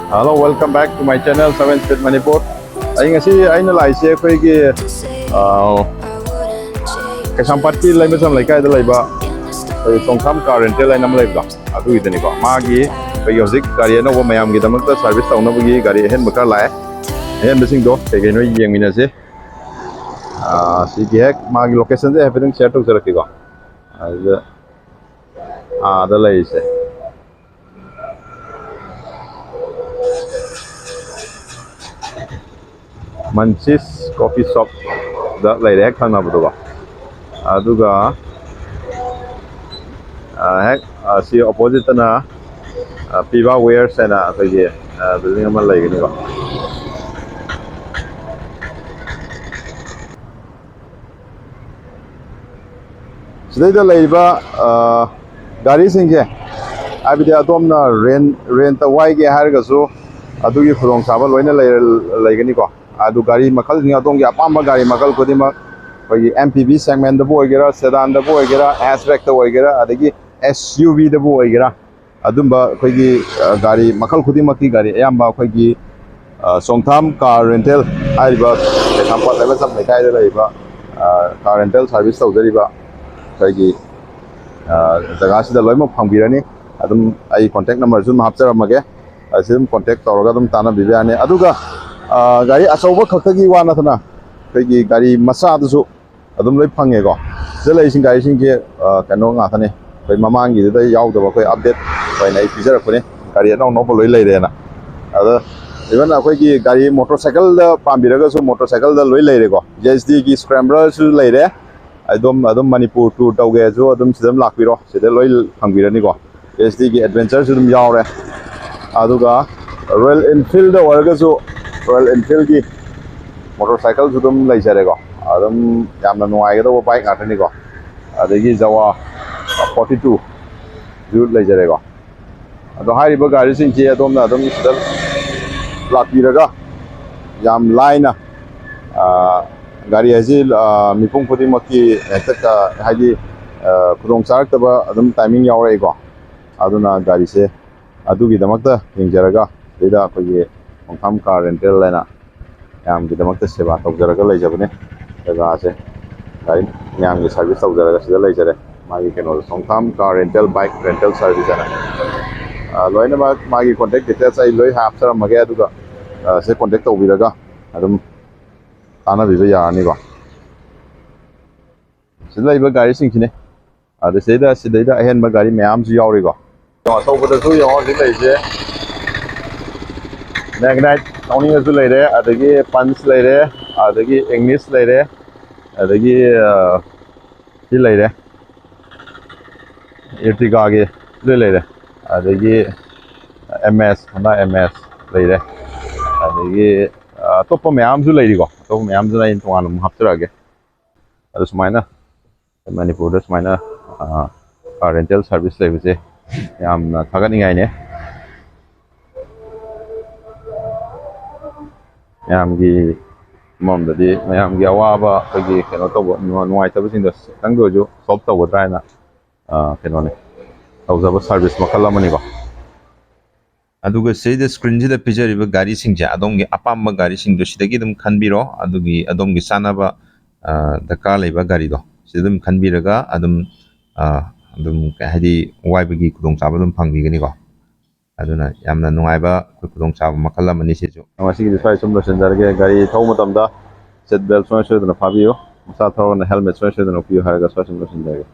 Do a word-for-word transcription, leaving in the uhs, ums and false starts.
Hello, welcome back to my channel, Seven Speed Manipur. ꯑꯩ ꯉꯁꯤ ꯑꯩꯅ ꯂꯥꯛꯏꯁꯦ ꯑꯩꯈꯣꯏꯒꯤ, ꯑ, ꯀꯩꯁꯥꯝꯄꯥꯠꯀꯤ ꯂꯩꯃꯁꯝ ꯂꯩꯀꯥꯏꯗ ꯂꯩꯕ ꯑꯩꯈꯣꯏ ꯆꯣꯡꯊꯥꯝ ꯀꯥꯔ ꯔꯦꯟꯇꯦꯜ ꯍꯥꯏꯅ ꯑꯃ ꯂꯩꯕꯗꯣ, ꯑꯗꯨꯒꯤꯗꯅꯤꯀꯣ꯫ ꯃꯥꯒꯤ ꯑꯩꯈꯣꯏꯒꯤ ꯍꯧꯖꯤꯛ ꯒꯥꯔꯤ ꯑꯅꯧꯕ ꯃꯌꯥꯝꯒꯤꯗꯃꯛꯇ ꯁꯥꯔꯚꯤꯁ ꯇꯧꯅꯕꯒꯤ ꯒꯥꯔꯤ ꯑꯍꯦꯟꯕ ꯈꯔ ꯂꯥꯛꯑꯦ꯫ ꯑꯍꯦꯟꯕꯁꯤꯡꯗꯣ ꯀꯩ ꯀꯩꯅꯣ ꯌꯦꯡꯃꯤꯟꯅꯁꯤ꯫ ꯑ, ꯁꯤꯒꯤ ꯍꯦꯛ ꯃꯥꯒꯤ ꯂꯣꯀꯦꯁꯟꯁꯦ ꯍꯥꯏꯐꯦꯠꯇꯪ ꯁꯤꯌꯔ ꯇꯧꯖꯔꯛꯀꯦꯀꯣ꯫ ꯑꯗꯨꯗ ꯑꯥꯗ ꯂꯩꯔꯤꯁꯦ ꯃꯟꯁꯤꯁ ꯀꯣꯐꯤ ꯁꯣꯞꯇ ꯂꯩꯔꯦ, ꯍꯦꯛ ꯊꯪꯅꯕꯗꯨꯀꯣ꯫ ꯑꯗꯨꯒ, ꯑ, ꯍꯦꯛ, ꯑ, ꯁꯤ ꯑꯣꯄꯣꯖꯤꯠꯇꯅ, ꯑ, ꯄꯤꯕꯥ ꯋꯦꯌꯔꯁ ꯍꯥꯏꯅ ꯑꯩꯈꯣꯏꯒꯤ, ꯑ, ꯕꯤꯜꯗꯤꯡ ꯑꯃ ꯂꯩꯒꯅꯤꯀꯣ꯫ ꯁꯤꯗꯩꯗ ꯂꯩꯔꯤꯕ, ꯑ, ꯒꯥꯔꯤꯁꯤꯡꯁꯦ, ꯍꯥꯏꯕꯗꯤ ꯑꯗꯣꯝꯅ ꯔꯦꯟ, ꯔꯦꯟꯇ ꯋꯥꯏꯒꯦ ꯍꯥꯏꯔꯒꯁꯨ ꯑꯗꯨꯒꯤ ꯈꯨꯗꯣꯡꯆꯥꯕ ꯂꯣꯏꯅ ꯂꯩꯔ-, ꯂꯩꯒꯅꯤꯀꯣ꯫ ꯑꯗꯨ ꯒꯥꯔꯤ ꯃꯈꯜꯁꯤꯡ, ꯑꯗꯣꯝꯒꯤ ꯑꯄꯥꯝꯕ ꯒꯥꯔꯤ ꯃꯈꯜ ꯈꯨꯗꯤꯡꯃꯛ, ꯑꯩꯈꯣꯏꯒꯤ M P V segmentꯗꯕꯨ ꯑꯣꯏꯒꯦꯔꯥ, sedanꯗꯕꯨ ꯑꯣꯏꯒꯦꯔꯥ, hatchbackꯇ ꯑꯣꯏꯒꯦꯔꯥ, ꯑꯗꯒꯤ S U Vꯗꯕꯨ ꯑꯣꯏꯒꯦꯔꯥ, ꯑꯗꯨꯝꯕ ꯑꯩꯈꯣꯏꯒꯤ, ꯑ, ꯒꯥꯔꯤ ꯃꯈꯜ ꯈꯨꯗꯤꯡꯃꯛꯀꯤ ꯒꯥꯔꯤ ꯑꯌꯥꯝꯕ ꯑꯩꯈꯣꯏꯒꯤ, ꯑ, ꯆꯣꯡꯊꯥꯝ ꯀꯥꯔ ꯔꯦꯟꯇꯦꯜ ꯍꯥꯏꯔꯤꯕ ꯀꯩꯁꯥꯝꯄꯥꯠ ꯂꯩꯃꯁꯝ ꯂꯩꯀꯥꯏꯗ ꯂꯩꯔꯤꯕ, ꯑ, ꯀꯥꯔ ꯔꯦꯟꯇꯦꯜ ꯁꯥꯔꯚꯤꯁ ꯇꯧꯖꯔꯤꯕ ꯑꯩꯈꯣꯏꯒꯤ, ꯑ, ꯖꯒꯥꯁꯤꯗ ꯂꯣꯏꯅꯃꯛ ꯐꯪꯕꯤꯔꯅꯤ꯫ ꯑꯗꯨꯝ ꯑꯩ ꯀꯣꯟꯇꯦꯛ ꯅꯝꯕꯔꯁꯨ ꯑꯗꯨꯝ ꯍꯥꯞꯆꯔꯝꯃꯒꯦ꯫ ꯑꯁꯤ ꯑꯗꯨꯝ ꯀꯣꯟꯇꯦꯛ ꯇꯧꯔꯒ ꯑꯗꯨꯝ ꯇꯥꯟꯅꯕꯤꯕ ꯌꯥꯅꯤ꯫ ꯑꯗꯨꯒ, ꯑ, ꯒꯥꯔꯤ ꯑꯆꯧꯕ ꯈꯛꯇꯒꯤ ꯋꯥ ꯅꯠꯇꯅ ꯑꯩꯈꯣꯏꯒꯤ ꯒꯥꯔꯤ ꯃꯆꯥꯗꯨꯁꯨ ꯑꯗꯨꯝ ꯂꯣꯏ ꯐꯪꯉꯦꯀꯣ꯫ ꯁꯤꯗ ꯂꯩꯔꯤꯁꯤꯡ ꯒꯥꯔꯤꯁꯤꯡꯁꯦ, ꯑ, ꯀꯩꯅꯣ ꯉꯥꯛꯇꯅꯤ, ꯑꯩꯈꯣꯏ ꯃꯃꯥꯡꯒꯤꯗꯨꯗ ꯌꯥꯎꯗꯕ ꯑꯩꯈꯣꯏ ꯑꯞꯗꯦꯠ ꯑꯣꯏꯅ ꯑꯩ ꯄꯤꯖꯔꯛꯄꯅꯤ꯫ ꯒꯥꯔꯤ ꯑꯅꯧ ꯑꯅꯧꯕ ꯂꯣꯏ ꯂꯩꯔꯦꯅ꯫ ꯑꯗ even ꯑꯩꯈꯣꯏꯒꯤ ꯒꯥꯔꯤ ꯃꯣꯇꯣꯔ ꯁꯥꯏꯀꯜꯗ ꯄꯥꯝꯕꯤꯔꯒꯁꯨ ꯃꯣꯇꯣꯔ ꯁꯥꯏꯀꯜꯗ ꯂꯣꯏ ꯂꯩꯔꯦꯀꯣ꯫ J S Dꯒꯤ Scramblerꯁꯨ ꯂꯩꯔꯦ꯫ ꯑꯗꯨꯝ, ꯑꯗꯨꯝ ꯃꯅꯤꯄꯨꯔ ꯇꯨꯔ ꯇꯧꯒꯦꯁꯨ ꯑꯗꯨꯝ ꯁꯤꯗ ꯑꯗꯨꯝ ꯂꯥꯛꯄꯤꯔꯣ, ꯁꯤꯗ ꯂꯣꯏ ꯐꯪꯕꯤꯔꯅꯤꯀꯣ꯫ J S Dꯒꯤ Adventureꯁꯨ ꯑꯗꯨꯝ ꯌꯥꯎꯔꯦ꯫ ꯑꯗꯨꯒ Royal Enfieldꯗ ꯑꯣꯏꯔꯒꯁꯨ Royal Enfieldꯒꯤ ꯃꯣꯇꯣꯔ ꯁꯥꯏꯀꯜꯁꯨ ꯑꯗꯨꯝ ꯂꯩꯖꯔꯦꯀꯣ꯫ ꯑꯗꯨꯝ ꯌꯥꯝꯅ ꯅꯨꯡꯉꯥꯏꯒꯗꯧꯕ ꯕꯥꯏꯛ ꯉꯥꯛꯇꯅꯤꯀꯣ꯫ ꯑꯗꯒꯤ Jawa forty twoꯁꯨ ꯂꯩꯖꯔꯦꯀꯣ꯫ ꯑꯗꯣ ꯍꯥꯏꯔꯤꯕ ꯒꯥꯔꯤꯁꯤꯡꯁꯦ ꯑꯗꯣꯝꯅ ꯑꯗꯨꯝ ꯁꯤꯗ ꯂꯥꯛꯄꯤꯔꯒ ꯌꯥꯝ ꯂꯥꯏꯅ, ꯑ, ꯒꯥꯔꯤ ꯍꯥꯏꯁꯤ, ꯑ, ꯃꯤꯄꯨꯝ ꯈꯨꯗꯤꯡꯃꯛꯀꯤ ꯍꯦꯛꯇ, ꯑ, ꯍꯥꯏꯗꯤ, ꯑ, ꯈꯨꯗꯣꯡ ꯆꯥꯔꯛꯇꯕ ꯑꯗꯨꯝ timing ꯌꯥꯎꯔꯛꯏꯀꯣ꯫ ꯑꯗꯨꯅ ꯒꯥꯔꯤꯁꯦ ꯑꯗꯨꯒꯤꯗꯃꯛꯇ ꯌꯦꯡꯖꯔꯒ ꯁꯤꯗ ꯑꯩꯈꯣꯏꯒꯤ ꯈꯣꯡꯊꯥꯝ ꯀꯥꯔ ꯔꯦꯟꯇꯦꯜ ꯍꯥꯏꯅ ꯃꯌꯥꯝꯒꯤꯗꯃꯛꯇ ꯁꯦꯕꯥ ꯇꯧꯖꯔꯒ ꯂꯩꯖꯕꯅꯦ꯫ ꯖꯒꯥꯁꯦ ꯒꯥꯔꯤ ꯃꯌꯥꯝꯒꯤ ꯁꯥꯔꯚꯤꯁ ꯇꯧꯖꯔꯒ ꯁꯤꯗ ꯂꯩꯖꯔꯦ꯫ ꯃꯥꯒꯤ ꯀꯩꯅꯣꯗꯣ, ꯈꯣꯡꯊꯥꯝ car rental, bike rental service ꯍꯥꯏꯅ꯫ ꯑ, ꯂꯣꯏꯅꯃꯛ ꯃꯥꯒꯤ ꯀꯣꯟꯇꯦꯛ ꯗꯤꯇꯦꯜꯁ ꯑꯩ ꯂꯣꯏ ꯍꯥꯞꯆꯔꯝꯃꯒꯦ, ꯑꯗꯨꯒ, ꯑ, ꯁꯤꯗ ꯀꯣꯟꯇꯦꯛ ꯇꯧꯕꯤꯔꯒ ꯑꯗꯨꯝ ꯇꯥꯟꯅꯕꯤꯕ ꯌꯥꯔꯅꯤꯀꯣ꯫ ꯁꯤꯗ ꯂꯩꯕ ꯒꯥꯔꯤꯁꯤꯡꯁꯤꯅꯦ꯫ ꯑꯗ ꯁꯤꯗꯩꯗ, ꯁꯤꯗꯩꯗ ꯑꯍꯦꯟꯕ ꯒꯥꯔꯤ ꯃꯌꯥꯝꯁꯨ ꯌꯥꯎꯔꯤꯀꯣ꯫ ꯑꯆꯧꯕꯗꯁꯨ ꯌꯦꯡꯉꯣ, ꯍꯧꯖꯤꯛ ꯂꯩꯔꯤꯁꯦ ꯃꯦꯒꯅꯥꯏꯠ ꯊꯧꯅꯤꯡꯉꯁꯨ ꯂꯩꯔꯦ, ꯑꯗꯒꯤ ꯄꯟꯁ ꯂꯩꯔꯦ, ꯑꯗꯒꯤ ꯏꯒꯅꯤꯁ ꯂꯩꯔꯦ, ꯑꯗꯒꯤ, ꯑ, ꯁꯤ ꯂꯩꯔꯦ, ꯏꯔꯇꯤꯒꯥꯒꯤ ꯂꯣꯏ ꯂꯩꯔꯦ, ꯑꯗꯒꯤ ꯑꯦꯝ ꯑꯦꯁ, ꯍꯣꯟꯗꯥ ꯑꯦꯝ ꯑꯦꯁ ꯂꯩꯔꯦ, ꯑꯗꯒꯤ, ꯑ, ꯑꯇꯣꯞꯄ ꯃꯌꯥꯝꯁꯨ ꯂꯩꯔꯤꯀꯣ꯫ ꯑꯇꯣꯞꯄ ꯃꯌꯥꯝꯗꯨꯅ ꯑꯩꯅ ꯇꯣꯉꯥꯟꯅ ꯑꯃꯨꯛ ꯍꯥꯞꯆꯔꯛꯑꯒꯦ꯫ ꯑꯗꯨ ꯁꯨꯃꯥꯏꯅ ꯃꯅꯤꯄꯨꯔꯗ ꯁꯨꯃꯥꯏꯅ, ꯑ, ꯀꯥꯔ ꯔꯦꯟꯇꯦꯜ ꯁꯥꯔꯚꯤꯁ ꯂꯩꯕꯁꯦ ꯌꯥꯝꯅ ꯊꯥꯒꯠꯅꯤꯡꯉꯥꯏꯅꯦ꯫ ꯃꯌꯥꯝꯒꯤ ꯑꯃꯔꯣꯝꯗꯗꯤ ꯃꯌꯥꯝꯒꯤ ꯑꯋꯥꯕ, ꯑꯩꯈꯣꯏꯒꯤ ꯀꯩꯅꯣ ꯇꯧꯕ, ꯅꯨꯡꯉꯥꯏꯇꯕꯁꯤꯡꯗꯣ ꯈꯤꯇꯪꯗ ꯑꯣꯏꯔꯁꯨ ꯁꯣꯜꯕ ꯇꯧꯒꯗ꯭ꯔꯥ ꯍꯥꯏꯅ, ꯑ, ꯀꯩꯅꯣꯅꯦ, ꯇꯧꯖꯕ ꯁꯥꯔꯚꯤꯁ ꯃꯈꯜ ꯑꯃꯅꯤꯀꯣ꯫ ꯑꯗꯨꯒ ꯁꯤꯗ ꯁ꯭ꯀ꯭ꯔꯤꯟꯁꯤꯗ ꯄꯤꯖꯔꯤꯕ ꯒꯥꯔꯤꯁꯤꯡꯁꯦ, ꯑꯗꯣꯝꯒꯤ ꯑꯄꯥꯝꯕ ꯒꯥꯔꯤꯁꯤꯡꯗꯣ ꯁꯤꯗꯒꯤ ꯑꯗꯨꯝ ꯈꯟꯕꯤꯔꯣ꯫ ꯑꯗꯨꯒꯤ ꯑꯗꯣꯝꯒꯤ ꯆꯥꯅꯕ, ꯑ, ꯗꯔꯀꯥꯔ ꯂꯩꯕ ꯒꯥꯔꯤꯗꯣ ꯁꯤꯗ ꯑꯗꯨꯝ ꯈꯟꯕꯤꯔꯒ ꯑꯗꯨꯝ, ꯑ, ꯑꯗꯨꯝ ꯀꯩ ꯍꯥꯏꯗꯤ ꯋꯥꯏꯕꯒꯤ ꯈꯨꯗꯣꯡꯆꯥꯕ ꯑꯗꯨꯝ ꯐꯪꯕꯤꯒꯅꯤꯀꯣ꯫ ꯑꯗꯨꯅ ꯌꯥꯝꯅ ꯅꯨꯡꯉꯥꯏꯕ ꯑꯩꯈꯣꯏ ꯈꯨꯗꯣꯡꯆꯥꯕ ꯃꯈꯜ ꯑꯃꯅꯤ ꯁꯤꯁꯨ꯫ ꯉꯁꯤꯒꯤꯗꯤ ꯁ꯭ꯋꯥꯏ ꯁꯨꯝ ꯂꯣꯏꯁꯤꯟꯖꯔꯒꯦ꯫ ꯒꯥꯔꯤ ꯊꯧꯕ ꯃꯇꯝꯗ ꯁꯤꯠ ꯕꯦꯜ ꯁꯨꯡꯁꯣꯏ ꯁꯣꯏꯗꯅ ꯐꯥꯕꯤꯌꯨ꯫ ꯃꯁꯥ ꯊꯧꯔꯒꯅ ꯍꯦꯜꯃꯦꯠ ꯁꯨꯡꯁꯣꯏ ꯁꯣꯏꯗꯅ ꯎꯞꯄꯤꯌꯨ ꯍꯥꯏꯔꯒ ꯁ꯭ꯋꯥꯏ ꯁꯨꯝ ꯂꯣꯏꯁꯤꯟꯖꯔꯒꯦ꯫